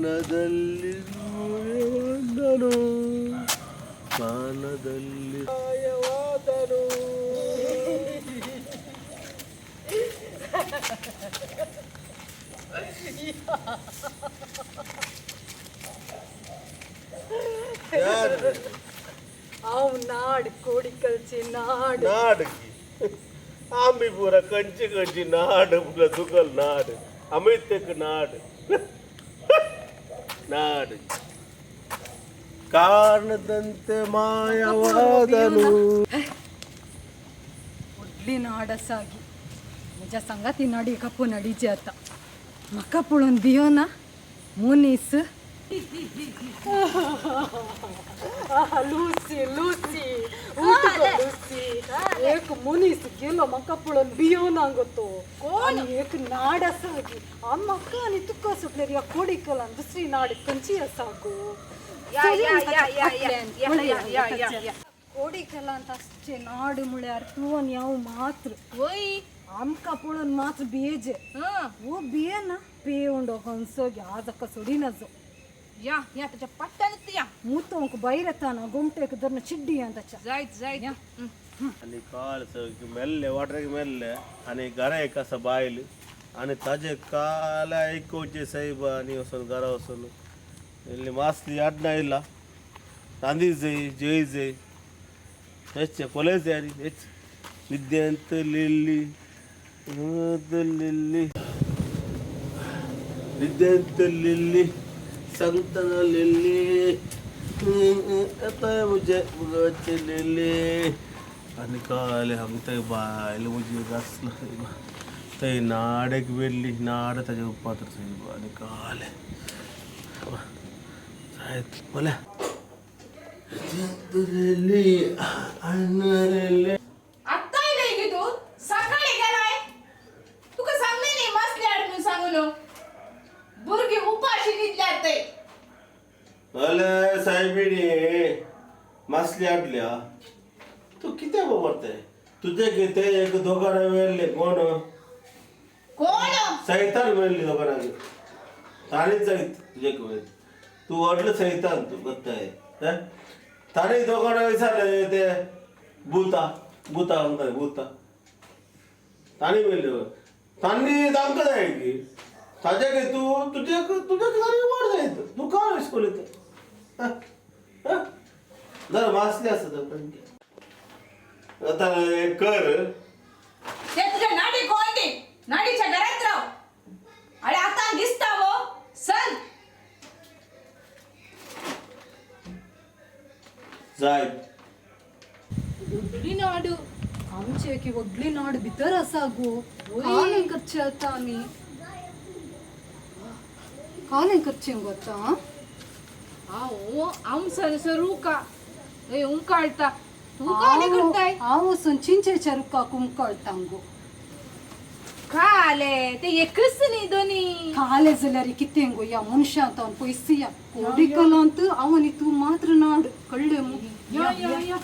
ಕಾರಣದಲ್ಲಿ ಸೂರ್ಯವಂದನು ಕಾರಣದಲ್ಲಿ ಮಾಯವಾದನು. ಯಾರು? हांव नाड कोडिकलची नाड. नाड आम्ही पुरा कंची कंची नाड पुरा दुकल नाड अमित नाड नाड ಕಾರಣದಂತೆ ಮಾಯವಾದನು. व्हडली नाड आसा गी. म्हज्या सांगाती नाडी कापू नाडीची आतां म्हाका पळोवन भियोना मनीस. लुसी लुसी उठ गो लुसी. एक मनीस गेलो म्हाका पळोवन भियोना गो तो. कोण? आनी एक नाड आसा गी. आ म्हाका आनी तुका सुटल्यार ह्या कोडिकलान दुसरी नाड खंयची आसा गो? या, या, या, या, या, या, या, या, या, या. कोडिकलांत आसचे नाड म्हळ्यार तूं आनी हांव मात्र. वय. आमकां पळोवन मात्र भियेजे. हं. ओ भियेना पेवंडो खंयचो गे आज हाका सोडिना जो. या या ताच्या पट्ट्यानच या. मुतोंक भायर येताना गोमटेक धरून चिड्डी या ताच्या. जायत जायत. आणि काल मेल्ले वाटराक मेल्ले आणि घरा एक आसा बायल आणि ताजे काल आयकोवचे साहेब आणि वचून घरा वचून इल्ली मासली आडना येयला तांदी जाय जय जाय हेच कोलेज जाय आनी हेच निद्यंत लिल्ली लिल्ली निद्यंत लिल्ली सांगतना लिल्ली येताय म्हजे मुगाचे लिल्ली. आनी काल हांगा थंय बायल म्हजी घासला थंय नाडेक व्हेल्ली नाड ताजे उपात्र सायबा. आनी काल जायत बोल्या लिल्ली आनी आत्ता येयलय गी तूं? सकाळी गेलाय. तुका सांगले न्ही मासली हाड म्हणून सांगून. भुरगीं उपाशी न्हिदल्यात ते. अले सायबिणी मासली हाडल्या तूं कित्याक उबरताय तुजे कितें एक दोगां व्हेल्ले कोण? कोण? सैतान मेळ्ळी दोगांक ताणें जायत तुजे कडेन तूं व्हडलो सैतान तूं करताय. ताणें दोगां विचारलें ते भुतां भुतां म्हणटा भुतां ताणें मेळ्ळी तांणी तांकां जाय की ताजे की तूं तुजे तुजे ताणी वाड जायत तूं काय विस्कोल जरा मासली आसा आतां एक कर. ते तुझ्या नाडी कोण ती नाडीच्या घरात राव. अरे आता दिसता वो चल. जाय. व्हडली नाड. आमचे की व्हडली नाड भितर आसा गो. कालें करचें आतां आमी? कालें करचें गो आतां? हांव आमसर सर रुका थंय उंकाळटा. तूं कालें करताय? हांव वचून चिंचेच्या रुखाक उमकळटा गो. काले ते एकच न्ही दोनी. काले जाल्यार कितें गो ह्या मनशां तावन पयस या कोडिकलांत हांव आनी तूं मात्र नाड कळ्ळें मू? या या या.